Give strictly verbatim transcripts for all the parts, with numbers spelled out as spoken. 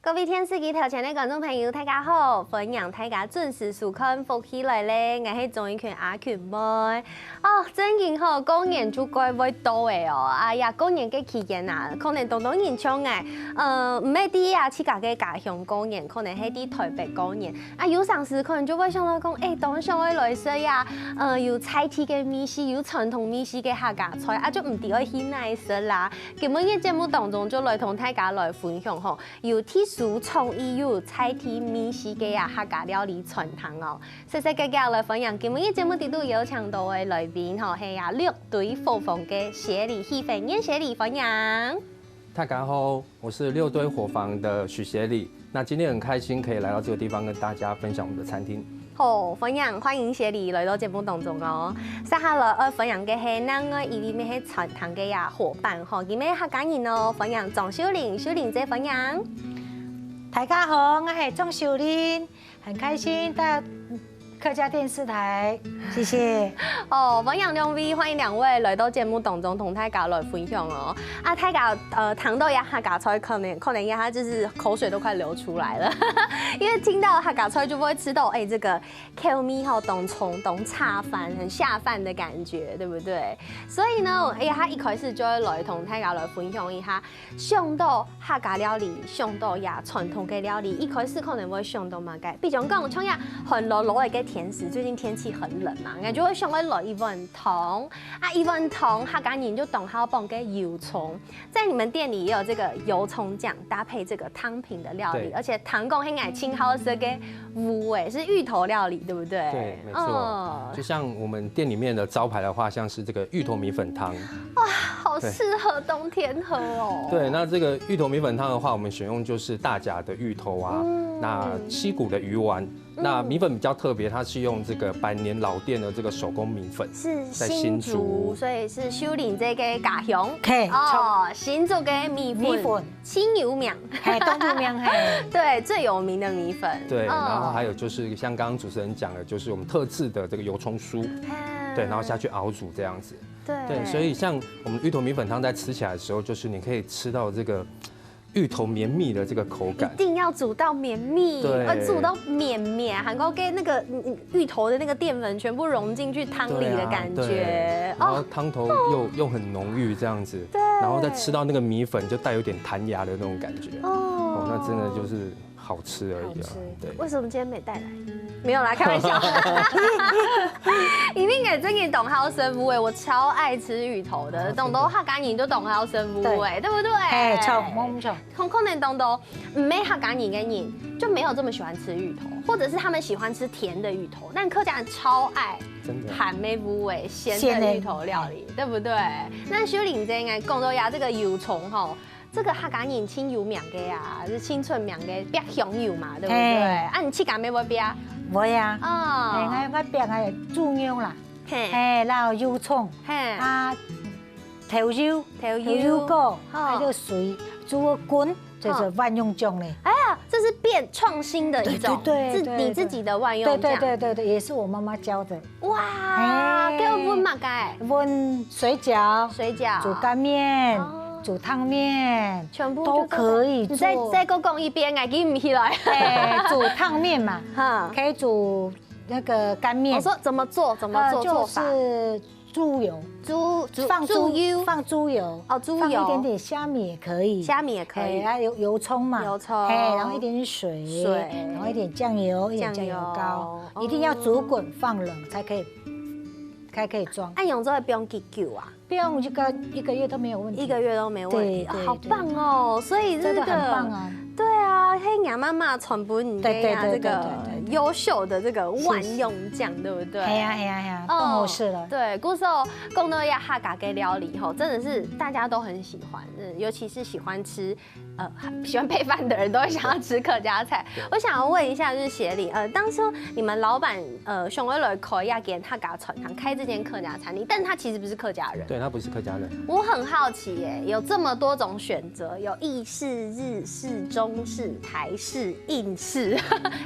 各位電視機頭前个觀眾朋友，大家好！歡迎大家準時收看《福氣來了》，𠊎係鍾怡群阿群妹。哦，正經吼，過年就快會到了哦！哎呀，過年个期間啊，可能當多人像𠊎，呃，毋係在啊自家个家鄉過年，可能係在台北過年。啊，有成時可能就會想到講，欸，當想愛來食啊，呃，有在地个美食，有傳統美食个客家菜，啊，就毋知愛去哪食啦。今晡日節目當中就來同大家來分享吼， 有特殊創意又在地美食个啊客家料理餐廳哦。細細个个來歡迎今晡日節目裡肚邀請到个來賓吼，係啊六堆伙房个協理，許宏源協理，歡迎。大家好，我是六堆伙房的許協理。那今天很開心可以來到這個地方跟大家分享我們的餐廳。 好，歡迎歡迎協理來到節目當中哦。接下來愛歡迎个係另外一位乜係餐廳个啊伙伴吼，佢乜客家人哦，歡迎張秀玲，秀玲姐歡迎。大家好，我係張秀玲，很開心到客家電視台，謝謝。哦，歡迎兩位，歡迎兩位來到節目當中同大家來分享哦。啊，大家呃談到這客家菜，可能可能一下就是口水都快流出來了，因為聽到客家菜就會知道，哎，這個 口味吼當重、當下飯，很下飯的感覺，對不對？所以呢，哎呀，佢一開始就會來同大家來分享一下，想到客家料理，想到呀傳統个料理，一開始可能會想到麼个？比如講，像呀很老老个甜食，最近天氣很冷嘛，感覺會想要來一碗湯。啊，一碗湯，客家人就當好放个油蔥。 在你們店裡也有這個油蔥醬搭配這個湯品的料理，對而且湯講很愛青好色的五味是芋頭料理，對不對？對，沒錯。就像我們店裡面的招牌的話，像是這個芋頭米粉湯。哇，好適合冬天喝哦。對，那這個芋頭米粉湯的話，我們選用就是大甲的芋頭啊，那七股的魚丸，那米粉比較特別，它是用這個百年老店的這個手工米粉。是在新竹所以是秀玲這個家鄉。嘿，哦，新竹个米粉，米粉清油面，嘿，東部面嘿。對，最有名的米粉。對，哦然後還有就是像剛剛主持人講的，就是我們特製的這個油蔥酥，哎對，然後下去熬煮這樣子。對對，所以像我們芋頭米粉湯在吃起來的時候，就是你可以吃到這個芋頭綿密的這個口感一。定要煮到綿密，對要煮到綿綿，還有給那個嗯嗯芋頭的那個澱粉全部融進去湯裡的感覺。對啊對然後哦，湯頭又又很濃郁這樣子，對然後再吃到那個米粉，就帶有點彈牙的那種感覺。哦哦，那真的就是好吃而已啊。對。為什麼今天沒帶來？沒有啦，開玩笑。因為我真的當好食芋欸，我超愛吃芋頭的，當多客家人都當好食芋欸，對不對？嘿，錯，冇錯。可可能當多毋係客家人个人就沒有這麼喜歡吃芋頭，或者是他們喜歡吃甜的芋頭，但客家人超愛真的鹹的芋欸、鹹鹹的的芋頭料理，對不對？那秀玲姐應該講到呀，這個油蔥吼，這個客家人盡有名个啊，是盡出名个，煏香油嘛，對不對？嘿啊，你自家有無煏？會啊，啊，哎，我我煏个豬肉啦，嘿，哎，然後油蔥嘿，啊，豆油，豆油豆油膏，好還有水，煮滾，就是萬用醬嘞。哎呀，這是變創新的一種，對對對是對你自己的萬用醬，對對對對對，也是我媽媽教的。哇，哎給我問嘛該，問水餃，水餃，煮乾麵，哦煮湯麵，全部都可以做。你再再給我講一遍，我記不起來。哎，煮湯麵嘛，哈，可以煮那個乾麵。我說怎麼做，怎麼做，呃，做法就是豬油，豬豬放豬油，放豬油，哦，豬油，放一點點蝦米也可以，蝦米也可以，哎，啊油油蔥嘛，油蔥哎，然後一點點水，水然後一點醬油，一點醬油膏，醬油一定要煮滾放冷才可以，才可以裝。哎，用這個不用幾久啊？不用一個一個月都沒有問題。一個月都沒問題，對對啊好棒哦！所以這個真的很棒啊！對啊，黑娘媽媽傳播你的呀，對對對這個對對對優秀的這個萬用醬，對不對？哎呀哎呀哎呀，哦更合適了。對，故所講到呀客家个料理吼，真的是大家都很喜歡，嗯，尤其是喜歡吃，呃，喜歡配飯的人都會想要吃客家菜。我想要問一下，就是協理，呃，當初你們老闆呃想要來開一間客家餐廳，開這間客家餐廳，但他其實不是客家人。對，他不是客家人。我很好奇耶，有這麼多種選擇，有意式、日式、中式、台式、印式、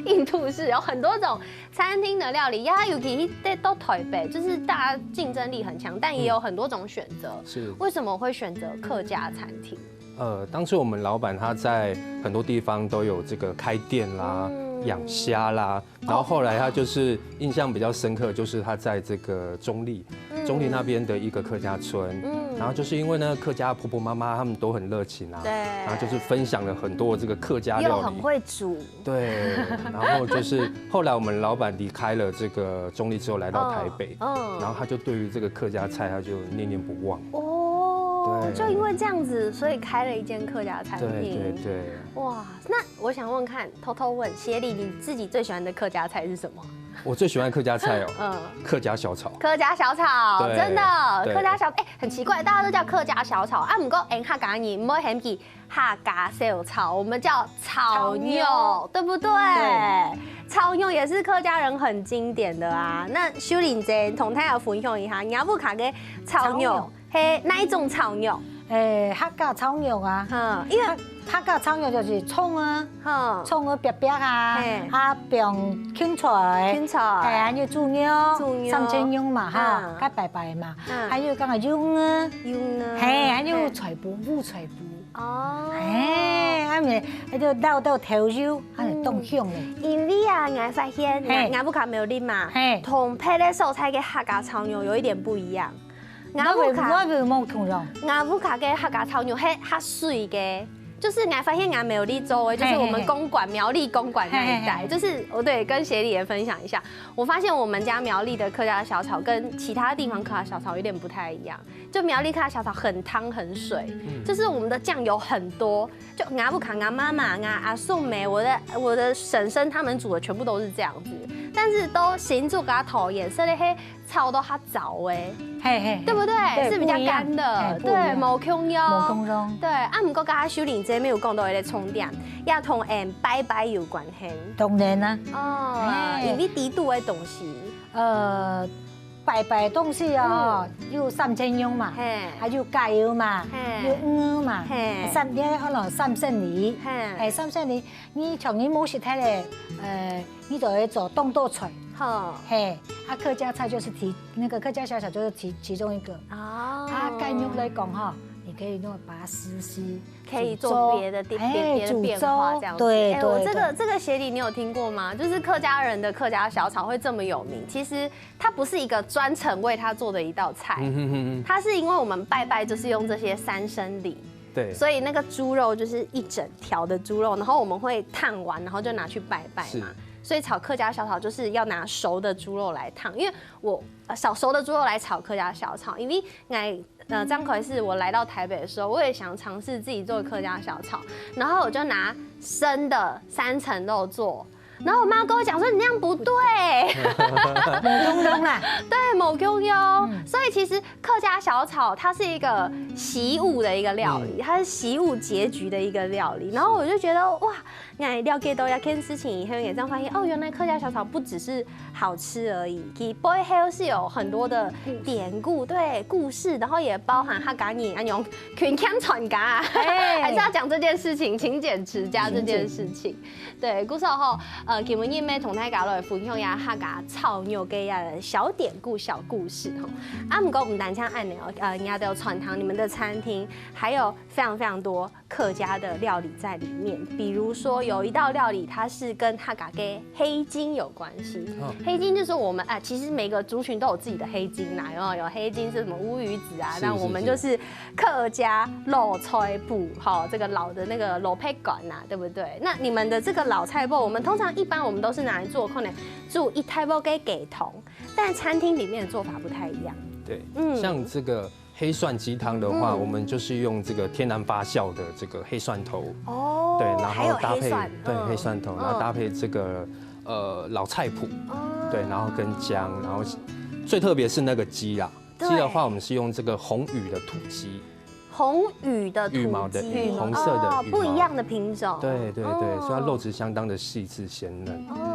印度式，有很多種餐廳的料理。呀，尤其在到台北，就是大家競爭力很強，但也有很多種選擇。是。為什麼會選擇客家餐廳？呃，当初我们老板他在很多地方都有这个开店啦、养虾啦，然后后来他就是印象比较深刻，就是他在这个中立，中立那边的一个客家村，然后就是因为那个客家婆婆妈妈他们都很热情啊，对然后就是分享了很多这个客家又料理，很会煮，对，然后就是后来我们老板离开了这个中立之后，来到台北，嗯然后他就对于这个客家菜他就念念不忘。哦，对就因为这样子，所以开了一间客家餐对厅。对对，哇，那我想问看，偷偷问谢丽，你自己最喜欢的客家菜是什么？我最喜欢的客家菜哦，嗯，客家小炒。客家小炒，对真的，对客家小，哎、很奇怪，大家都叫客家小炒啊，不过哎，客家人不会喊起客家小炒，我们叫炒肉，炒肉对不对？对炒肉也是客家人很经典的啊。那秀玲姐，同大家分享一下，你屋下个炒肉炒肉，嘿，哪一种炒肉？诶，客家炒肉啊，嗯，因为客客家炒肉就是蔥啊，嗯，蔥啊，煸煸啊嘿，啊，放芹菜，芹菜哎，还有豬肉，豬肉三層肉嘛哈嗯，較白白嘛，嗯還有講个肉啊，有呢，嘿，還有菜脯，烏菜脯，哦，嘿，啊，咪，還有撈到豆油，啊，當香嘞。因為啊，我發現，嘿我屋下苗栗嘛，嘿同別个所在个客家炒肉有一點不一樣。我我屋下會我會無共樣，我屋下个客家炒肉，係較水个。就是我發現我苗栗做个，就是我們公館苗栗公館那一帶，嘿嘿嘿就是我對跟協理也分享一下，我發現我們家苗栗的客家小炒跟其他地方客家小炒有點不太一樣。就苗栗客家小炒很湯很水，就是我們的醬油很多，就我屋下我媽媽、我阿叔姆、我的我的嬸嬸他們煮的全部都是這樣子，但是都新竹佮桃園色的黑炒到較燥欸，嘿嘿，對不對？對是比較乾的，不一樣嘿不一樣對，無共樣。無共樣。對，啊，毋過剛剛秀玲姐有講到一個重點，也同嗯拜拜有關係。當然啊，哦，嘿因為底肚的東西，呃，拜拜東西啊，有三層肉嘛，嘿，還有雞肉嘛，嘿有魚嘛嘿，三，你愛講三牲禮，嘿哎，三牲禮，你像你無食忒咧，呃，你就會做當多菜，好，嘿，啊，客家菜就是其那個客家小炒就是其其中一個。哦，啊，雞肉來講哈，你可以用把它絲絲，可以煮做別的變哎別的變化這樣子。煮粥對哎，我對這個對這個協理你有聽過嗎？就是客家人的客家小炒會這麼有名，其實它不是一個專程為它做的一道菜，嗯哼哼哼，它是因為我們拜拜就是用這些三牲禮，对，所以那個豬肉就是一整條的豬肉，然後我們會燙完，然後就拿去拜拜嘛是。所以炒客家小炒就是要拿熟的豬肉來燙，因為我呃炒熟的豬肉來炒客家小炒，因為我呃張凱是我來到台北的時候，我也想嘗試自己做客家小炒，然後我就拿生的三層肉做。然後我媽跟我講說你那樣不對，無共樣啦，對，無共樣。所以其實客家小炒它是一個惜物的一個料理，它是惜物結局的一個料理。然後我就覺得哇，哎，了解到這件事情以後，也這樣發現哦，原來客家小炒不只是好吃而已，其實背後是有很多的典故，對，故事，然後也包含客家人啊，用勤儉賺家，哎還是要講這件事情，勤儉持家這件事情。對，故所吼，呃，今日呢同大家來分享一下客家炒肉个小典故、小故事吼。啊，毋過毋單淨恁樣哦，呃，人家都有餐廳，你們的餐廳還有非常非常多客家的料理在裡面。比如說有一道料理，它是跟客家的黑金有關係。哦黑金就是我們啊，其實每個族群都有自己的黑金啦，有沒有？有黑金是什麼烏魚子啊，是那我們就是客家老菜脯，哈，這個老的那個老配管呐，對不對？那你們的這個老菜脯，我們通常一般我們都是拿來做，可能煮一大鍋个雞湯，但餐廳裡面的做法不太一樣。对，嗯像这个黑蒜鸡汤的话，嗯我们就是用这个天然发酵的这个黑蒜头，哦对，然還有后搭配黑蒜，对嗯黑蒜头，嗯然后搭配这个呃老菜脯，哦对，然后跟姜，然后最特别是那个鸡啦，对鸡的话我们是用这个红羽的土鸡，红羽的土羽毛的鸡羽，红色的哦羽毛不一样的品种，对对对，哦所以它肉质相当的细致鲜嫩。哦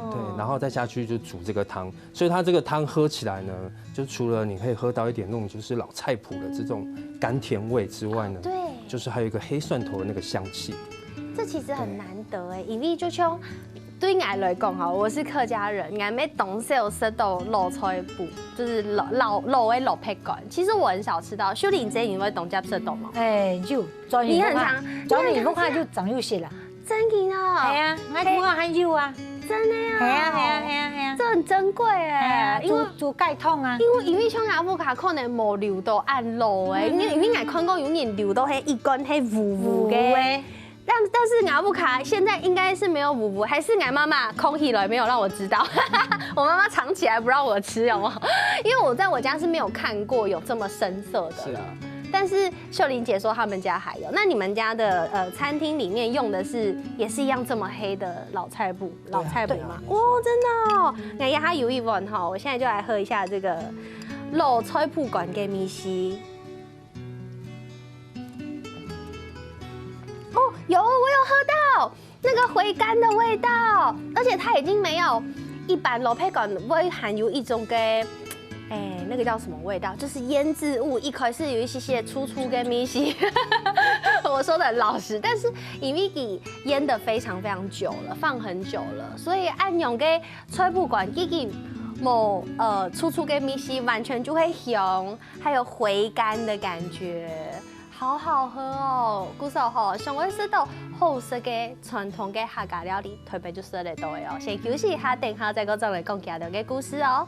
对，然后再下去就煮这个汤，所以它这个汤喝起来呢，就除了你可以喝到一点那种就是老菜脯的这种甘甜味之外呢，对，就是还有一个黑蒜头的那个香气。这其实很难得哎，因为就像對𠊎來講哈，我是客家人，𠊎乜當少食到老菜脯，就是老老老个蘿蔔乾。其實我很少吃到，秀玲姐你會當常食到嗎？哎，有，專業你很常，专業你很常就常有食啦。真的哦。係啊，𠊎屋下還有啊。真的啊。係啊，係啊，係啊，係啊。這很珍貴哎，係啊，因為煮煮雞湯啊。因為因為像阿布卡可能無留到恁老哎，因為因為𠊎看過有人留到係一罐係烏烏个。烏烏个。但但是阿布卡現在應該是沒有烏烏，還是𠊎媽媽空起來沒有讓我知道，我媽媽藏起來不讓我吃，有嗎？因為我在我家是沒有看過有這麼深色的了。但是秀玲姐說他們家還有，那你們家的呃餐廳裡面用的是也是一樣這麼黑的老菜脯，老菜脯嗎？對啊，沒錯。哦，真的哦，那也還有一碗哈，我現在就來喝一下這個老菜脯乾个味緒。 哦，有，我有喝到那個回甘的味道，而且它已經沒有一般蘿蔔乾會含有一種个，哎，那個叫什麼味道？就是醃製物，一開始有一些些臭臭个味緒。我說得很老實，但是因為佢醃得非常非常久了，放很久了，所以恁樣个菜脯乾已經無呃臭臭个味緒，完全就會香。 還有回甘的感覺，好好喝哦！故所吼，想愛食到好食个傳統个客家料理，台北就食得到个哦。先休息一下，等下再過轉來講其他个故事哦。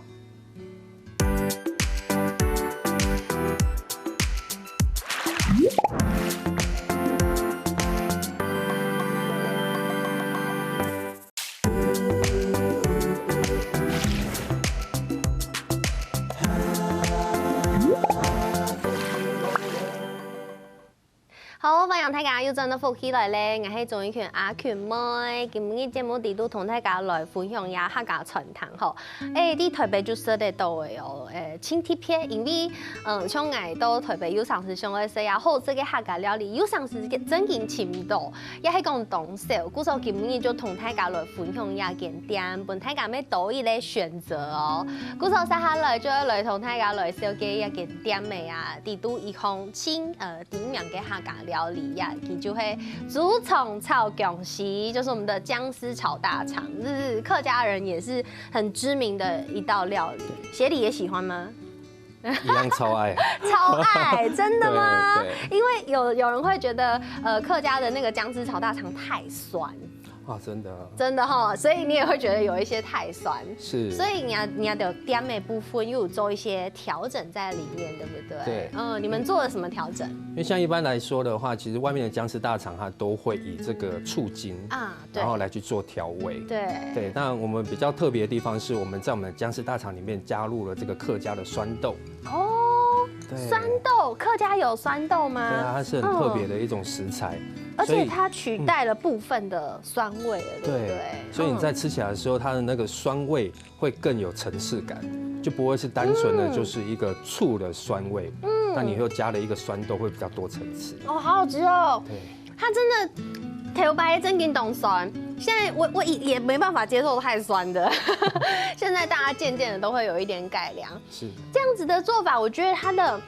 好，歡迎大家又轉到福氣來了，𠊎係鍾玉群阿群妹。今日節目裡肚同大家來分享一下客家餐廳吼。欸，在台北就食得到个哦，欸，盡特別，因為，嗯，像𠊎到台北有常時想愛食啊好食个客家料理，有常時真經尋毋到。 也係講當少，故所今日就同大家來分享這間店，分大家乜多一個選擇哦。故所接下來就愛來同大家來紹介這間店个啊，在都一項盡呃知名个客家料理呀，佢就係豬腸炒薑絲，就是我們的薑絲炒大腸，這是客家人也是很知名的一道料理。協理也喜歡嗎？ 一樣超愛。超愛，真的嗎？對，對。因為有有人會覺得，呃，客家的那個薑絲炒大腸太酸。啊，真的。真的吼，所以你也會覺得有一些太酸。是。所以你要你要有店的部分又有做一些調整在裡面，對不對？對。嗯，你們做了什麼調整？因為像一般來說的話，其實外面的薑絲大腸它都會以這個醋精啊，對。然後來去做調味。對。對，那我們比較特別的地方是，我們在我們的薑絲大腸裡面加入了這個客家的酸豆。 哦，對。酸豆，客家有酸豆嗎？對啊，它是很特別的一種食材，嗯。而且它取代了部分的酸味了，对不对？对，所以你在吃起来的时候，它的那个酸味会更有层次感，就不会是单纯的就是一个醋的酸味，嗯。那你又加了一个酸豆，会比较多层次。哦，好好吃哦。对。 它真的頭擺真經當酸，現在我我也也沒辦法接受太酸的。現在大家漸漸的都會有一點改良，是。這樣子的做法，我覺得它的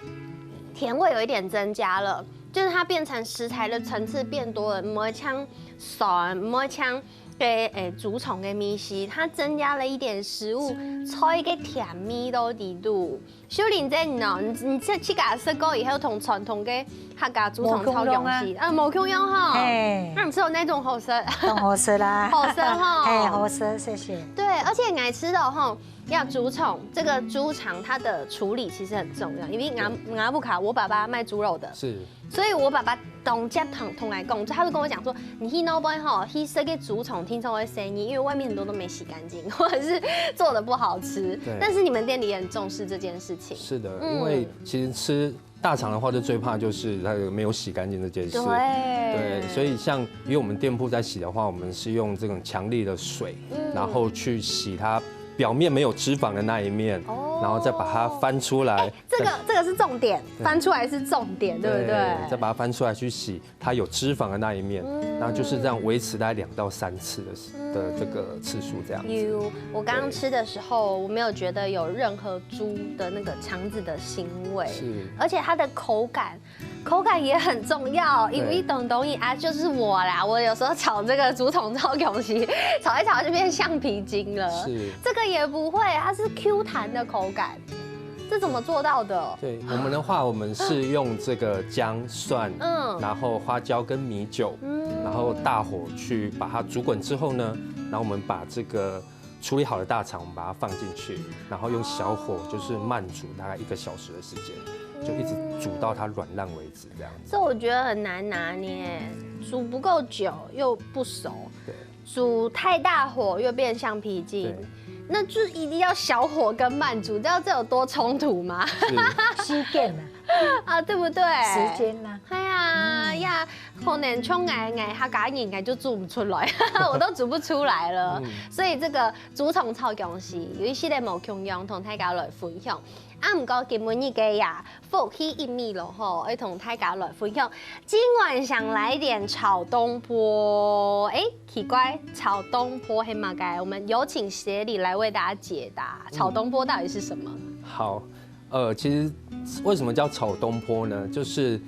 甜味有一點增加了，就是它變成食材的層次變多了，毋會像酸，毋會像个欸豬腸个味緒，它增加了一點食物菜个甜味到底肚。 秀玲姐，你呢？你你自自家食過以後，同傳統个客家豬腸炒薑絲，無共樣啊。嗯，無共樣吼。嘿。那你吃有哪種好食？當好食啦。好食吼。嘿，好食，謝謝。對，而且𠊎知道吼，要豬腸，這個豬腸它的處理其實很重要，因為𠊎對。𠊎屋下，我爸爸賣豬肉的，是。所以我爸爸當接同同來講，他就跟我講說，你去那邊吼，去食个豬腸，聽說會生意，因為外面很多都沒洗乾淨，或者是做的不好吃。對。但是你們店裡也很重視這件事情。是的，嗯。因为其实吃大肠的话，就最怕就是它有没有洗干净这件事。对。对，所以像以我们店铺在洗的话，我们是用这种强力的水，嗯。然后去洗它表面没有脂肪的那一面，哦。然后再把它翻出来。哎，这个，再这个是重点，对。翻出来是重点，对不对？对，再把它翻出来去洗， 它有脂肪的那一面，嗯。然后就是这样维持大概两到三次的时的这个次数这样子。有，我刚刚吃的时候，对。我没有觉得有任何猪的那个肠子的腥味，是。而且它的口感口感也很重要，因為东东一啊，就是我啦，我有時候炒這個竹筒炒東西，炒一炒就變橡皮筋了。是，這個也不會，它是 Q 彈的口感，這怎麼做到的？对我们的话，我们是用这个姜、蒜，嗯然后花椒跟米酒，嗯然后大火去把它煮滚之后呢，然后我们把这个处理好的大肠，我们把它放进去，然后用小火就是慢煮大概一个小时的时间，就一直煮到它软烂为止，这样子。这我觉得很难拿捏，煮不够久又不熟，对，煮太大火又变橡皮筋对，那就一定要小火跟慢煮，你知道这有多冲突吗？是，时间啊，啊，对不对？时间呢？哎呀呀，可能像𠊎，𠊎客家人，𠊎就煮不出来，我都煮不出来了。所以这个竹筒炒薑絲，有一些个無共樣，同大家来分享。啊，毋過今晡日个呀，福氣一味咯吼，要同大家來分享。今晚想來一點炒東坡，哎，奇怪，炒東坡係麼个？我們有請協理來為大家解答，炒東坡到底是什麼？好，呃，其实为什么叫炒东坡呢？就是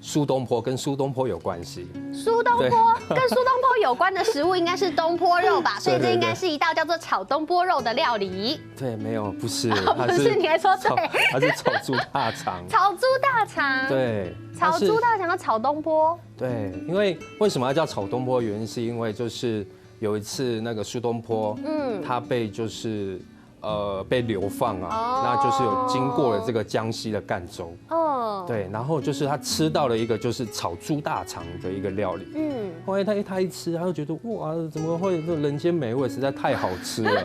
苏东坡，跟苏东坡有关系。苏东坡跟苏东坡有关的食物应该是东坡肉吧，所以这应该是一道叫做炒东坡肉的料理。对，没有，不是，不是，你还说炒对，它是炒猪大肠。炒猪大肠，，对，炒猪大肠要炒东坡，对，因为为什么要叫炒东坡？原因是因为就是有一次那个苏东坡，嗯他被就是呃被流放啊，哦那就是有经过了这个江西的赣州，哦，，对，然后就是他吃到了一个就是炒猪大肠的一个料理。嗯，后来他他一吃，他就觉得哇，怎么会有这人间美味，实在太好吃了。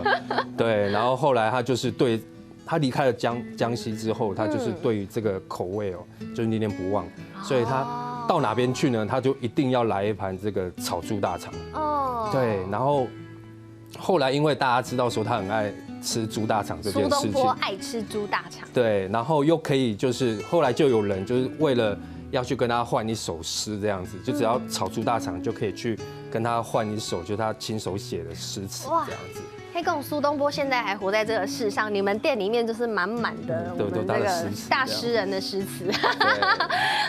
对，然后后来他就是对他离开了江江西之后，他就是对于这个口味哦，就是念念不忘，所以他到哪边去呢，他就一定要来一盘这个炒猪大肠。哦，对，然后后来因为大家知道说他很爱吃猪大肠这苏东件事情，坡爱吃猪大肠，对，然后又可以就是后来就有人就是为了要去跟他换一首诗这样子，就只要炒猪大肠就可以去跟他换一首，就是他亲手写的诗词哇这样子。黑公苏东坡现在还活在这个世上，你们店里面就是满满的我嗯对们这个都他的诗词大诗人的诗词。对，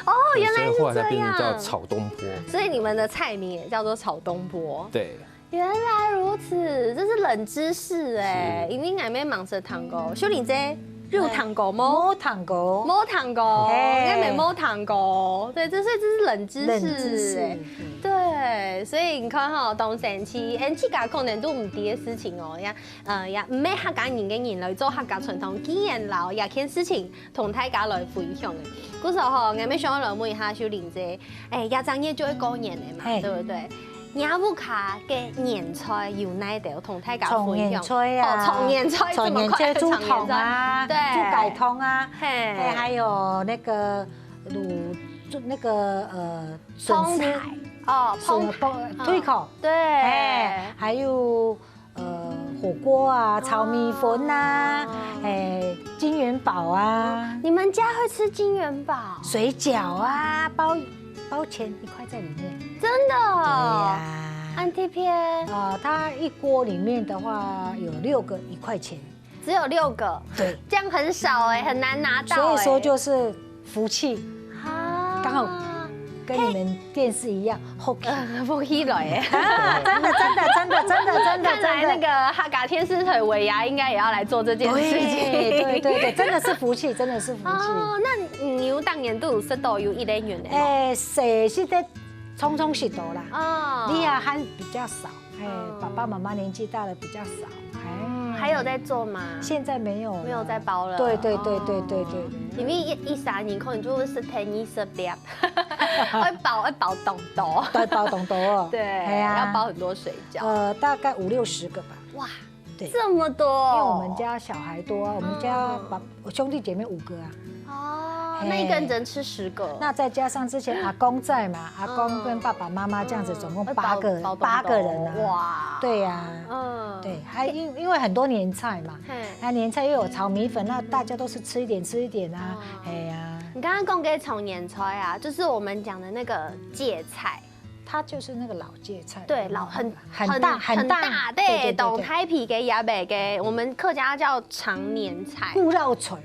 哦，原来所以后来他是这变成叫样，炒东坡。所以你们的菜名也叫做炒东坡。对，原来如此，这是冷知识哎，因为俺没忙着糖果，秀玲姐有糖果吗？摸糖果，没糖果，嘿应该没摸糖果。对，这是这是冷知识，冷知识哎。对，所以你看哈，当神奇，俺自家可能都毋知个事情哦，呀，呃，呀，毋係客家人个人来做客家传统，竟然摎这件事情同大家来分享个。故所吼，俺们想要来问一下秀玲姐，哎，这正月就会过年了嘛，嘿对不对？你屋下个年菜有哪兜同大家分享？重年菜啊，哦，重年菜，重年菜猪这么快的重年菜筒啊，对猪改筒啊，嘿，哎，还有那个卤，就那个呃，通笋丝台，哦，通台，笋包嗯推口，对，哎，还有呃火锅啊，炒米粉啊哦，哎，金元宝啊，你们家会吃金元宝？水饺啊，包包钱一块在里面。真的哦，对呀，安贴片啊，它一锅里面的话有六个一块钱，只有六个，对，这样很少哎，很难拿到哎。所以说就是福气，啊刚好跟你们电视一样，好呃，不一来哎。真的真的真的真的真的看来那真的。个哈嘎天使腿尾牙应该也要来做这件事情。对对对对，真的是福气，真的是福气。哦，那你有当年都有吃到有一类元的吗？哎，谁是在匆匆洗头啦？哦，你啊还比较少，哎嗯，爸爸妈妈年纪大了比较少，哎，还有在做吗？现在没有了没有在包了。对对对对对对哦，因为一一三年可能就会是天一十粒，会包会包东多。对，包东多哦。对，哎呀要包很多水饺。呃，大概五六十个吧。哇，对，这么多，因为我们家小孩多啊，我们家嗯爸我兄弟姐妹五个啊，哦，嘿那一个人只能吃十个。那再加上之前阿公在嘛，阿公跟爸爸妈妈这样子，嗯总共会八个包包八个人啊。哇，对呀，嗯，对，还因因为很多年菜嘛，嘿，那年菜又有炒米粉，那大家都是吃一点吃一点啊哦，哎呀，你刚刚讲给炒年菜啊，就是我们讲的那个芥菜，它就是那个老芥菜，对，老很很大很大很大，对，对对对对懂台皮给亚北给，我们客家叫长年菜。顾绕垂，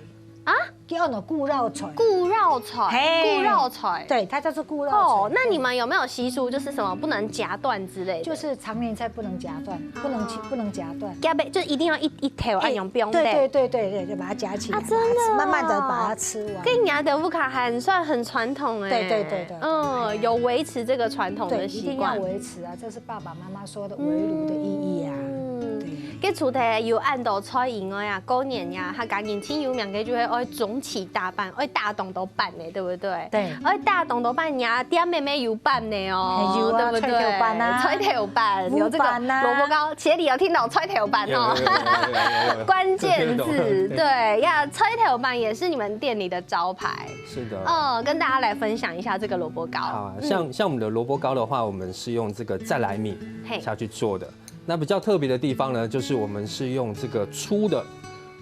啊？叫做牯肉菜。牯肉菜，嘿，牯肉菜。对，它叫做牯肉菜。哦，那你们有没有习俗，就是什么不能夹断之类的？就是常年菜不能夹断，不能切，不能夹断。夹不，就一定要一，一条，哎，哎，用冰的。对对对对对，就把它夹起来，啊，真的哦。把它吃，慢慢地把它吃完。跟你的屋下还算很传统哎。对对对对。嗯，有维持这个传统的习惯。对，一定要维持啊，这是爸爸妈妈说的围炉的意义啊。嗯。对。 个除忒有恁多菜以外啊，過年呀，客家人盡有名个就係愛整齊打扮，愛打當多扮呢，對不對？對。愛打當多扮呀，店妹妹有扮呢哦，嘿，有啊，對不對？菜頭粄啊，菜頭粄，有這個烏粄啊。蘿蔔糕，這裡有聽到菜頭粄哦。有，有，有，有，有，有。關鍵字，有聽到，對。對呀，菜頭粄也是你們店裡的招牌。是的。嗯，跟大家來分享一下這個蘿蔔糕。好啊，嗯。像，像我們的蘿蔔糕的話，我們是用這個再來米嘿。下去做的。 那比較特別的地方呢，就是我們是用這個粗的，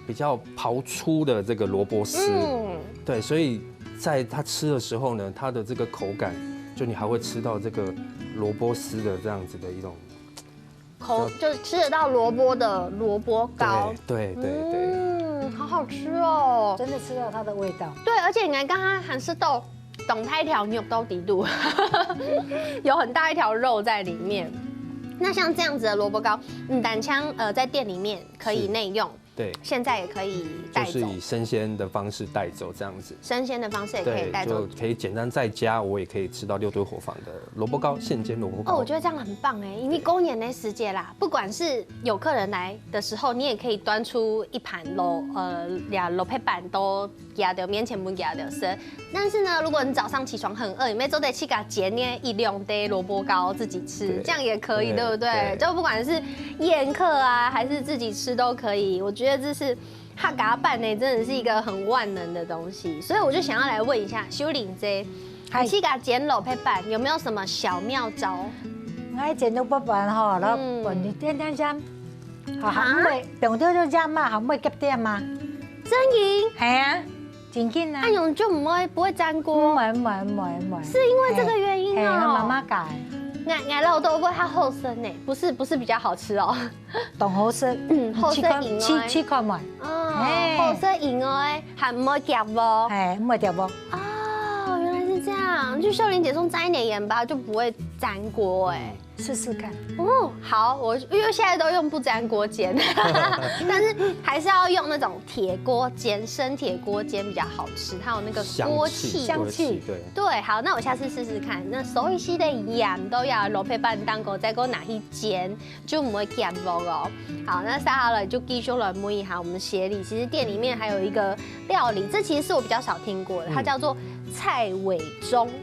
比較刨粗的這個蘿蔔絲。嗯。對，所以在它吃的時候呢，它的這個口感，就你還會吃到這個蘿蔔絲的這樣子的一種口，就吃得到蘿蔔的蘿蔔糕。對，對，對，對。嗯，好好吃哦。真的吃到它的味道。對，而且你還剛剛還吃到當大條肉到底肚，有很大一條肉在裡面。那像這樣子的蘿蔔糕，嗯，單淨，呃，在店裡面可以內用，是。對。現在也可以帶走。就是以生鮮的方式帶走這樣子。生鮮的方式也可以帶走。對，就可以簡單在家，我也可以吃到六堆伙房的蘿蔔糕，現煎蘿蔔糕。哦，我覺得這樣很棒欸，因為過年个時節啦，不管是有客人來的時候，你也可以端出一盤蘿，呃，呀，蘿蔔粄都 佢兜面前分佢兜食。但是呢，如果你早上起床很餓，你乜做得自家煎呢一兩垤蘿蔔糕自己吃，對。這樣也可以，對，對不對？對。就不管是宴客啊，還是自己吃都可以。我覺得這是客家粄呢，真的是一個很萬能的東西。所以我就想要來問一下秀玲姐，嗨。你自家煎蘿蔔粄有沒有什麼小妙招？𠊎煎蘿蔔粄吼，然後嗯。放一點點鹽，好，哈？還毋會，放多少鹽嘛，還毋會澀澱嘛。真的？係啊。 真緊啊。哎喲，就毋會，不會沾鍋。毋會，毋會，毋會，毋會。是因為這個原因哦。係，係，媽媽教的。𠊎，𠊎老豆會較好食呢，不是，不是比較好吃哦。當好食。嗯，好食以外。試，試看覓。哦，係。好食以外，還毋會澀哦。係，毋會澀哦。哦，原來是這樣。就秀玲姐送沾一點鹽巴，就不會沾鍋哎。 試試看。哦，好，我，因為現在都用不沾鍋煎，但是還是要用那種鐵鍋煎，生鐵鍋煎比較好吃，它有那個鍋氣。香氣，香氣。對，對。對，好，那我下次試試看。那所以係个鹽都愛落去粄當中，再過拿去煎，就毋會澀鑊哦。好，那接下來就繼續來問一下我們協理，其實店裡面還有一個料理，這其實是我比較少聽過的，它叫做蔡偉忠。嗯。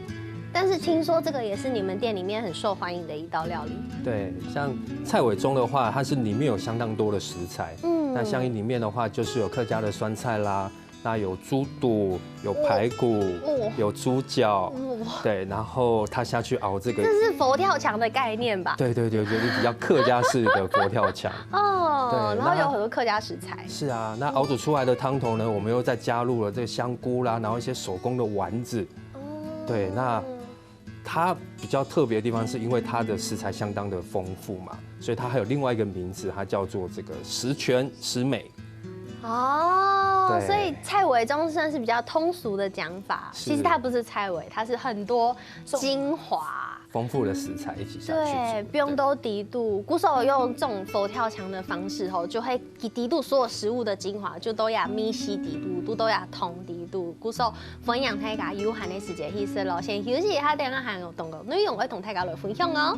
但是聽說這個也是你們店裡面很受歡迎的一道料理。對，像蔡偉忠的話，它是裡面有相當多的食材。嗯。那像裡面的話，就是有客家的酸菜啦，那有豬肚，有排骨，哦。有豬腳，哦。對，然後它下去熬這個。這是佛跳牆的概念吧？對，對，對，對，就比較客家式的佛跳牆。哦，對，然後有很多客家食材。那，是啊，那熬煮出來的湯頭呢，我們又再加入了這個香菇啦，然後一些手工的丸子。哦。對，那 它比較特別的地方是因為它的食材相當的豐富嘛，所以它還有另外一個名字，它叫做這個十全十美。哦，對。所以蔡偉忠算是比較通俗的講法，是。其實它不是蔡偉，它是很多精華。豐富的食材一起下去煮。對，毋單淨豬肚，故所用這種佛跳牆的方式吼，就會 佢裡肚所有食物的精華，就都在米絲裡肚，都，都在湯裡肚。故所歡迎大家有閒个時節去食咯。先休息一下，等下還有當多內容愛同大家來分享哦。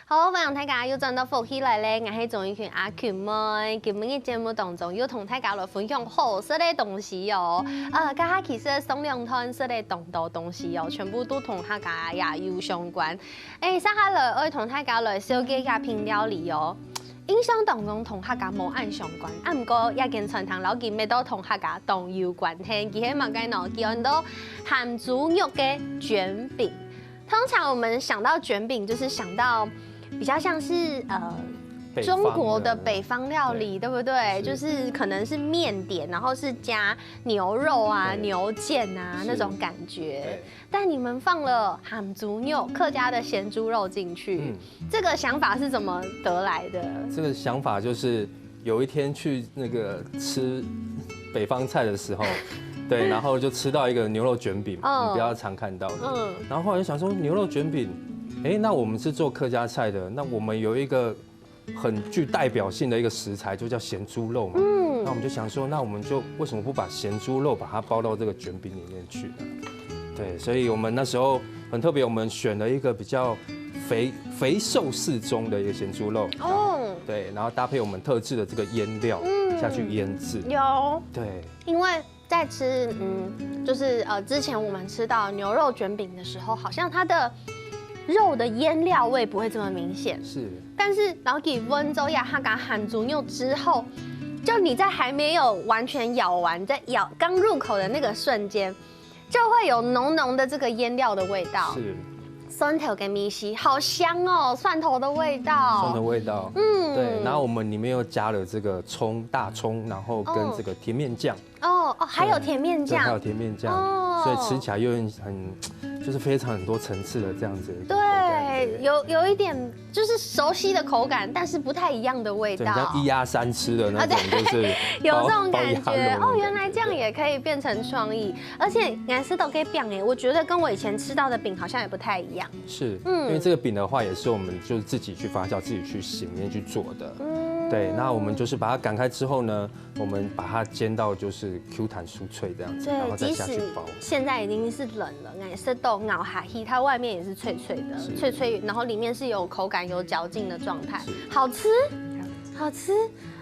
好，歡迎大家又轉到福氣來了，𠊎係鍾玉群阿群妹。今晡日節目當中又同大家來分享好食个東西哦。呃，這下其實上兩段食个當多東西哦，全部都同客家也有相關。 欸，接下來愛同大家來紹介一下品料理哦。印象當中同客家無恁相關，啊，毋過這間餐廳摎佢乜都同客家當有關係。佢係麼个呢？佢安到鹹豬肉个捲餅。通常我們想到捲餅，就是想到比较像是呃北方的中国的北方料理，对不对？就是可能是面点，然后是加牛肉啊、牛腱啊那种感觉。但你们放了鹹豬肉，客家的鹹豬肉进去，这个想法是怎么得来的？这个想法就是有一天去那个吃北方菜的时候，对，然后就吃到一个牛肉卷饼，嗯，你比较常看到的。嗯，然后后来就想说牛肉卷饼，哎，那我们是做客家菜的，那我们有一个很具代表性的一个食材，就叫咸猪肉嘛。嗯，那我们就想说，那我们就为什么不把咸猪肉把它包到这个卷饼里面去呢？对，所以我们那时候很特别，我们选了一个比较肥肥瘦适中的一个咸猪肉，哦，对，然后搭配我们特制的这个腌料下去腌制，有，对，因为在吃，嗯，就是呃，之前我们吃到牛肉卷饼的时候，好像它的肉的腌料味不会这么明显，是，但是然后给温州亚哈嘎含足肉之后，就你在还没有完全咬完，在咬刚入口的那个瞬间，就会有浓浓的这个腌料的味道。是蒜头跟米西，好香哦，蒜头的味道。蒜的味道。嗯，对，然后我们里面又加了这个葱，大葱，然后跟这个甜面酱。哦哦，还有甜面对，还有酱。甜面酱，哦所以吃起来又很很，就是非常很多层次的这样子的一个口感。对，有有一点就是熟悉的口感，但是不太一样的味对，道。像一鸭三吃的那种，啊对就是有这种包感觉包鸭肉那种哦，原来这样感觉也可以变成创意，而且你还是都可以变哎，我觉得跟我以前吃到的饼好像也不太一样。是，嗯因为这个饼的话，也是我们就是自己去发酵、自己去醒面去做的。嗯，对，那我们就是把它擀开之后呢，我们把它煎到就是 Q 弹酥脆这样子，然后对，再即使下去包。现在已经是冷了，哎，是都咬下去，它外面也是脆脆的，是脆脆，然后里面是有口感、有嚼劲的状态是，好吃，好吃。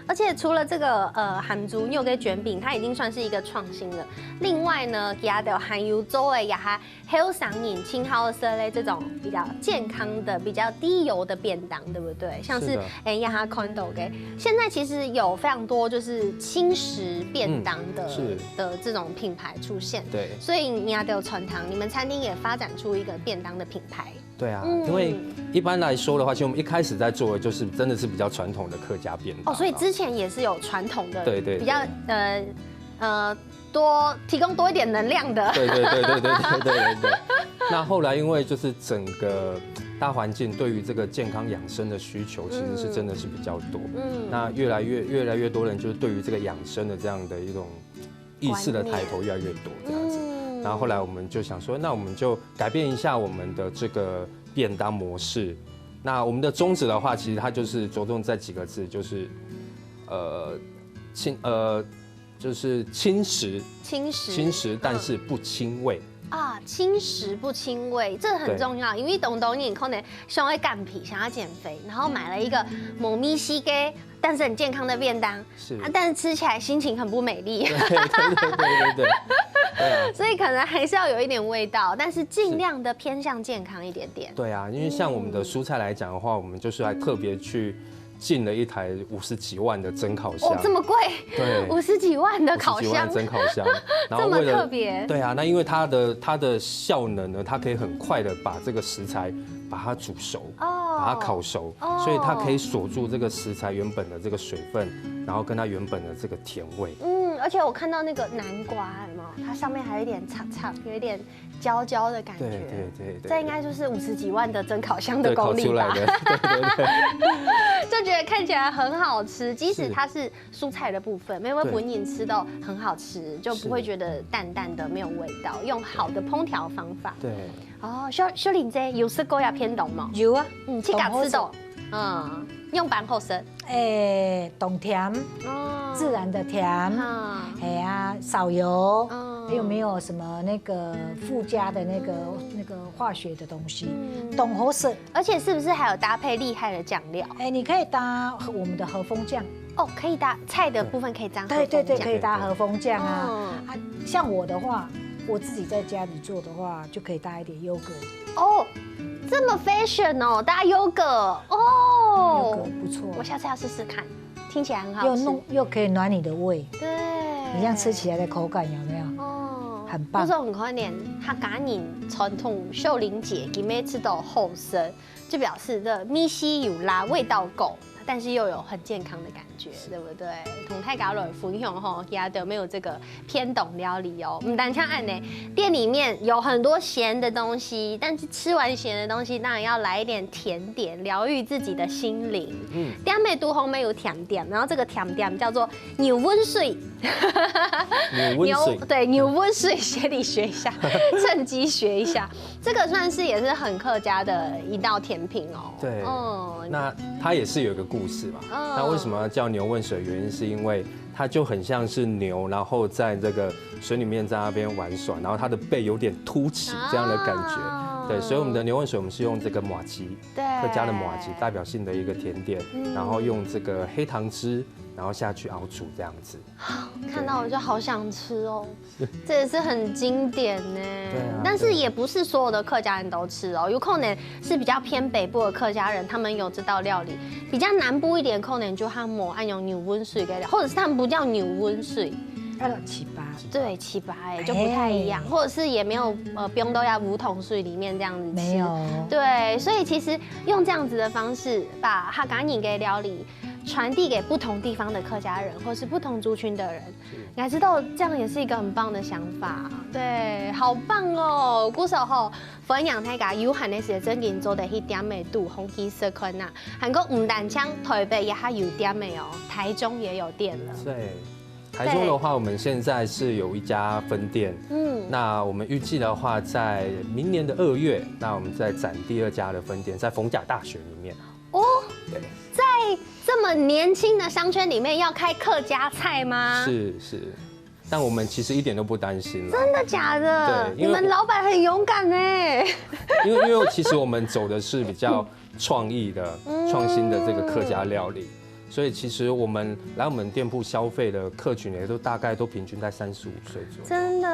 而且除了这个呃鹹豬肉跟卷饼，它已经算是一个创新了。另外呢，其他的還有做的也還後生人青好色类这种比较健康的、比较低油的便当，对不对？像是是的哎呀哈 condo 给，现在其实有非常多就是轻食便当的、嗯是的这种品牌出现，对所以你要有传糖，你们餐厅也发展出一个便当的品牌。对啊，嗯因为一般来说的话，其实我们一开始在做的就是真的是比较传统的客家便当啊。哦，所以之前也是有传统的，对对对比较呃呃多提供多一点能量的。对对对对对对对对对。那后来因为就是整个大环境对于这个健康养生的需求其实是真的是比较多，嗯那越来越越来越多人就是对于这个养生的这样的一种意识的抬头越来越多这样子。嗯然后后来我们就想说，那我们就改变一下我们的这个便当模式。那我们的宗旨的话，其实它就是着重在几个字，就是呃轻呃就是轻食，轻食，轻食但是不轻味。啊，轻食不轻味，这很重要，因为当多人可能想要減肥，想要减肥，然后买了一个某咪西给，但是很健康的便当，是啊，但是吃起来心情很不美丽，对对对对对对。对啊，所以可能还是要有一点味道，但是尽量的偏向健康一点点。对啊，因为像我们的蔬菜来讲的话，我们就是还特别去进了一台五十几万的蒸烤箱。哦，这么贵，对五十几万的五十几万烤箱，蒸烤箱，然后这么为了特别对啊，那因为它的它的效能呢，它可以很快的把这个食材把它煮熟，哦把它烤熟，哦所以它可以锁住这个食材原本的这个水分，然后跟它原本的这个甜味。嗯，而且我看到那个南瓜，有没有？它上面还有一点脆脆，有一点焦焦的感觉。对对对对，这应该就是五十几万的蒸烤箱的对烤功力吧出来的？，对对对。就觉得看起来很好吃，即使它是蔬菜的部分，没有对本人吃到很好吃，就不会觉得淡淡的没有味道。用好的烹调方法。对，哦，秀秀玲姐有食过呀便当吗？有啊，嗯，去家吃到，嗯，用板好食。诶，当甜，哦自然的甜，啊，哎呀，少油，嗯还有没有什么那个附加的那个那个化学的东西，嗯当好食。而且是不是还有搭配厉害的酱料？哎，你可以搭我们的和风酱，哦，可以搭菜的部分可以搭，对对对，可以搭合。和风酱啊。嗯啊，像我的话，我自己在家里做的话，就可以搭一点优格，哦，这么 fashion 哦，搭优格优格哦，不错我，下次要试试看，听起来很好吃。又弄又可以暖你的胃，对，你这样吃起来的口感有没有？哦，恁棒。故所你看呢，客家人傳統少年節，佢乜食到好食，就表示這味緒有辣，味道夠，但是又有很健康的感覺，對不對？同大家來分享吼，其他都沒有這個偏東料理哦。毋單淨恁呢，店裡面有很多鹹的東西，但是吃完鹹的東西，當然要來一點甜點，療癒自己的心靈。嗯，店尾肚項有甜點，然後這個甜點叫做牛汶水。牛汶水，牛，對，牛汶水，学你学一下，趁机学一下。这个算是也是很客家的一道甜品哦。对，嗯，那它也是有一个故事嘛。嗯，那为什么要叫牛汶水？原因是因为它就很像是牛，然后在这个水里面在那边玩耍，然后它的背有点凸起这样的感觉。啊，对，所以我们的牛汶水，我们是用这个麻糬，对，客家的麻糬，代表性的一个甜点，嗯，然后用这个黑糖汁，然后下去熬煮这样子。看到我就好想吃哦。这也是很经典呢。对啊，但是也不是所有的客家人都吃哦，有可能是比较偏北部的客家人，他们有这道料理。比较南部一点，可能就还没有用牛汶水个料，或者是他们不叫牛汶水。叫做糍粑。对，糍粑哎，就不太一样，哎，或者是也没有呃，冰到要乌糖水里面这样子吃。没有。对，所以其实用这样子的方式，把客家人个料理传递给不同地方的客家人，或是不同族群的人， 我知道这样也是一个很棒的想法，对，好棒哦！故所吼，歡迎大家有閒个時節，正經做得去店仔肚，好去食看啊。還過毋單淨台北也還有店仔哦，台中也有店了。对，台中的话，我们现在是有一家分店，嗯，那我们预计的话，在明年的二月，那我们再展第二家的分店，在逢甲大学里面。哦，对，在这么年轻的商圈里面要开客家菜吗？是是，但我们其实一点都不担心啦。真的假的？对，因为你们老板很勇敢哎。因为因为其实我们走的是比较创意的、创新的这个客家料理，所以其实我们来我们店铺消费的客群也都大概都平均在三十五岁左右。真的，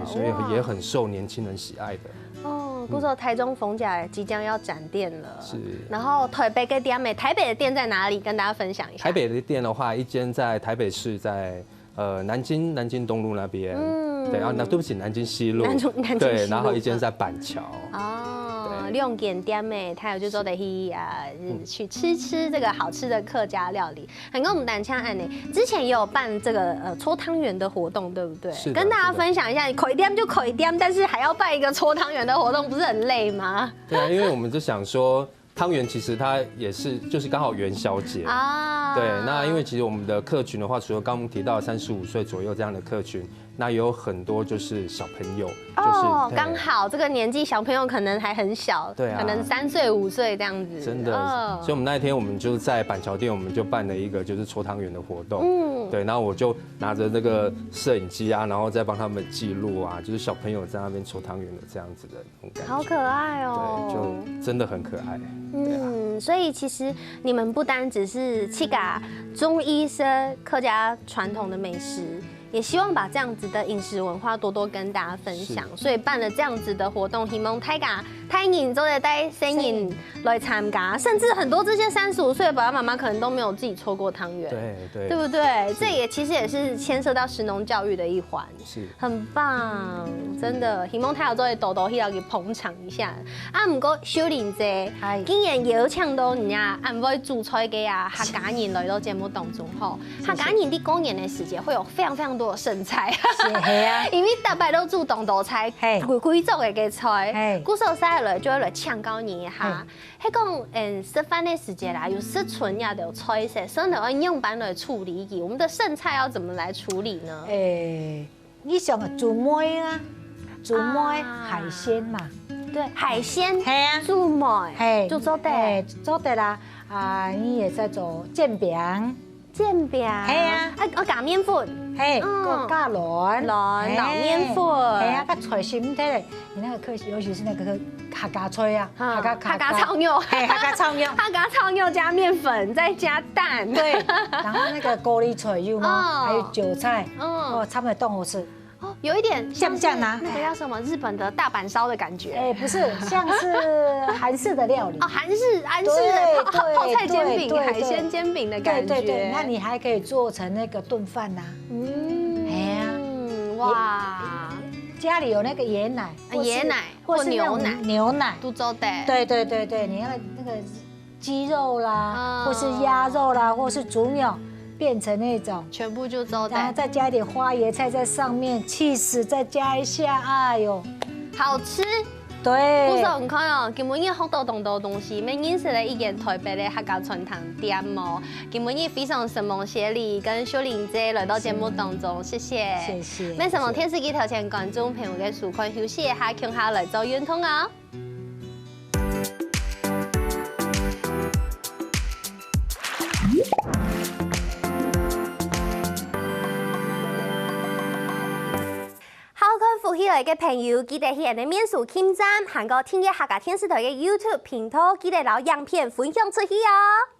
对，所以也很受年轻人喜爱的。哦，故所台中逢甲即将要展店了，是。然后台北个店仔，台北的店在哪里？跟大家分享一下。台北的店的话，一间在台北市，在呃南京南京东路那边，嗯，对，然后那对不起，南京西路，南京南京西路，对，然后一间在板桥。哦，对，两间店仔，大家就做得去啊，去吃吃这个好吃的客家料理。還過毋單淨恁呢，之前也有辦这个呃搓汤圆的活动，对不对？是的，跟大家分享一下，開店就開店，但是還要辦一个搓汤圆的活动，不是很累吗？对啊，因为我们就想说，汤圆其实它也是就是刚好元宵节啊。对，那因为其实我们的客群的话，除了刚刚提到三十五岁左右这样的客群，那也有很多就是小朋友，就是哦，对，刚好这个年纪小朋友可能还很小，对啊，可能三岁五岁这样子。真的，哦，所以我们那一天我们就在板桥店，我们就办了一个就是搓汤圆的活动。嗯，对，然后我就拿着那个摄影机啊，然后再帮他们记录啊，就是小朋友在那边搓汤圆的这样子的那种感觉。好可爱哦。对，就真的很可爱。对啊。嗯，所以其实你们不单只是自家中意食客家传统的美食，也希望把这样子的饮食文化多多跟大家分享，是，所以办了这样子的活动，希望大家大人做得帶細人來參加，甚至很多这些三十五岁的爸爸妈妈可能都没有自己搓过汤圆，对对，对不对？是，这也其实也是牵涉到食农教育的一环。 是。很棒，真的，希望大家做得多多去摎佢捧場一下。啊，毋過秀玲姐，嗨，既然邀請到你啊，恁會煮菜个啊，客家人來到節目當中吼，是，是，客家人在過年的時節會有非常非常多的剩菜，是，係啊，因為逐擺都煮當多菜，嘿，歸歸桌个个菜，嘿，故所接下來就會來請教你一下。嘿， 係講，嗯，食飯个時節啦，有食剩這兜菜色，剩了愛仰般來處理佢？我們的剩菜要怎麼來處理呢？誒，你想啊，煮糜啊，煮糜，啊，海鮮嘛。對，海鮮，係啊，煮糜，係，就做得。係，做得啦。啊，你也在做煎餅。 煎餅。係啊。啊，愛加麵粉。係，嗯，加卵。卵，嘿，摎麵粉。係啊，該菜心忒咧，你那個客，尤其是那個客家菜啊，啊，客家，客家炒肉。係，客家炒肉。客家炒肉加麵粉，再加蛋。對，然後那個高麗菜有嗎？哦。還有韭菜，嗯。哦，差不多當好吃。 哦，有一點像是像這樣啊。那個叫什麼，日本的大阪燒的感覺。哎，不是，像是韓式的料理。哦，韓式，韓式的泡，對，泡菜煎餅，對，對，海鮮煎餅的感覺。對，對，對，那你還可以做成那個燉飯吶。嗯，哎呀。哇。家裡有那個椰奶，或是椰奶或是那種或牛奶牛奶，都做得。對對對對，你要那個雞肉啦，啊或是鴨肉啦，或是豬肉，變成那種，全部就做得。然後再加一點花椰菜在上面，cheese再加一下，哎呦，好吃。對，故所你看哦，今晡日學到當多東西，乜認識了一間台北个客家餐廳店哦。今晡日非常承蒙雪莉跟秀玲姐來到節目當中，謝謝。謝謝。乜承蒙電視機頭前觀眾朋友个收看，休息一下，共下來做運動哦。好看福氣來个朋友，記得去𠊎等个面書網站，還過訂閱客家電視台个YouTube頻道，記得摎影片分享出去哦。